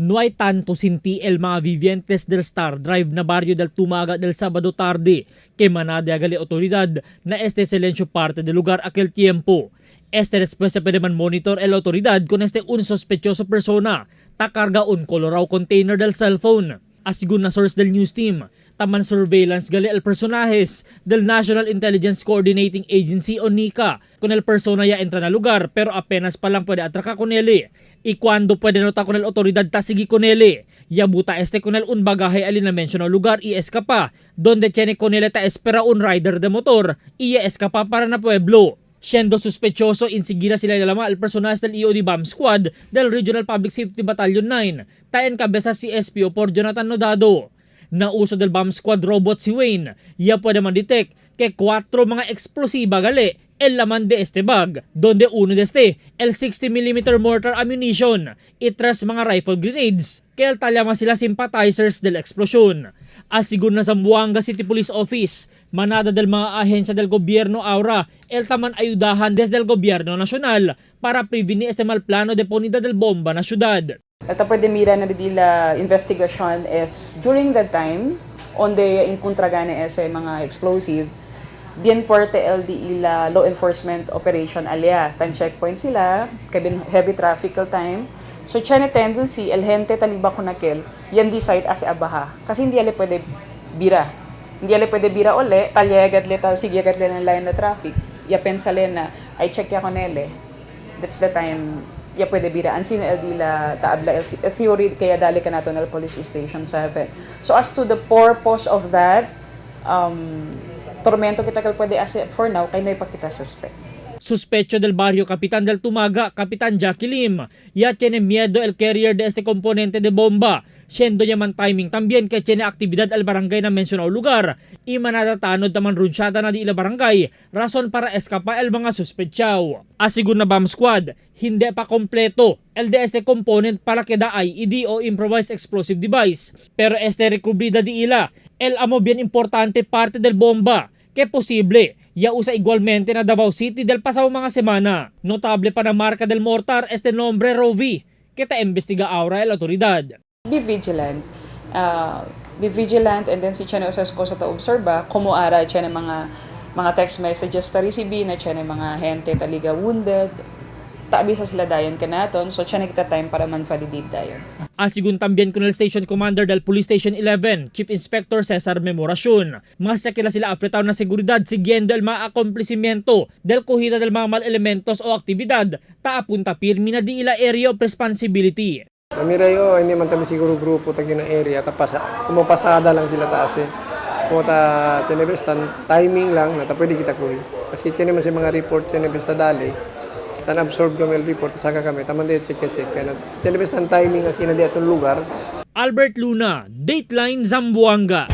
No hay tanto sinti el mga vivientes del Star Drive na barrio del Tumaga del sábado tarde que manade agali autoridad na este silencio parte del lugar aquel tiempo. Este después se puede man monitor el autoridad con este un sospechoso persona takarga un colorado container del cellphone. Asigun na source del news team, taman surveillance gali el personajes del National Intelligence Coordinating Agency o NICA. Con el persona ya entra na lugar pero apenas pa lang pwede atraka con él. Y cuando pwede nota con el autoridad ta sigi con él. Yabuta este con el un bagahe alin na mention lugar y escapa, donde tiene con él ta espera un rider de motor y ya escapa para na pueblo. Siendo sospechoso, insigira sila lalama al personaje del EOD Bomb Squad del Regional Public Safety Battalion 9, ta en cabeza si SPO por Jonathan Nodado. Nauso del Bomb Squad robot si Wayne, ya pwede man detect que cuatro mga explosiva gali el laman de este bag, donde uno de este, el 60 mm mortar ammunition, y tres mga rifle grenades, que el talama sila sympathizers del eksplosyon. Asigun na Zamboanga City Police Office, manada del mga ahensya del gobyerno ahora, el taman ayudahan desde el gobyerno nacional para prevenir este mal plano de ponida del bomba na syudad. Ito pwede mira na dila investigation is during that time, onde encontra gani ese mga explosive, bien fuerte el di ila law enforcement operation alia. Tan checkpoint sila, kay heavy traffic el time. So, tiene tendency, el gente taliba con aquel, yan decide ase abaha. Kasi hindi ale pwede bira. Hindi ale pwede bira uli, talyegat le, tal sige le ng line na traffic. Ya pensale na, ay check ya con ele. That's the time ya pwede bira. Ansi na el dila taabla el theory kaya dali ka nato na police station 7. So as to the purpose of that, tormento kita kal pwede as for now kay na ipakita suspect. Sospecho del barrio Kapitan del Tumaga, Kapitan Jackie Lim, ya tiene miedo el carrier de este componente de bomba. Siendo yaman timing también que tiene actividad al barangay na mencionado lugar. Y manada tanod taman runsyada na di ila barangay, rason para escapa el mga suspetsaw. Asigun na bomb squad, hindi pa kompleto el de este component para queda IED o improvised explosive device. Pero este recubrida di ila, el amo bien importante parte del bomba, que posible ya usa igualmente na Davao City del pasado mga semana. Notable pa na marka del mortar este nombre Rovi, que ta investiga ahora el autoridad. Be vigilant. Be vigilant and then si tiene usas cosa ta observa como ara tiene mga text messages ta receive na tiene mga gente taliga wounded tabi sa sila dayon kanaton, so tiene kita time para man validate dayon. Asigun también con el station commander del Police Station 11, Chief Inspector Cesar Memoracion. Mas kila sila afretaw na seguridad siguiendo el mga akomplisimiento del kuhida del mga mal elementos o actividad ta apunta pirmi na di ila area of responsibility. Mamiray o, hindi man kami siguro grupo tagi na area, tapasa, pumapasada lang sila taas eh. Kung ta tan timing lang na ta pwede kita kuhi. Kasi tiene man sa mga report tiene besta dali. Tan absorb kami el report saka kami taman di check check kaya tiene besta timing at di atong lugar. Albert Luna, Dateline Zamboanga.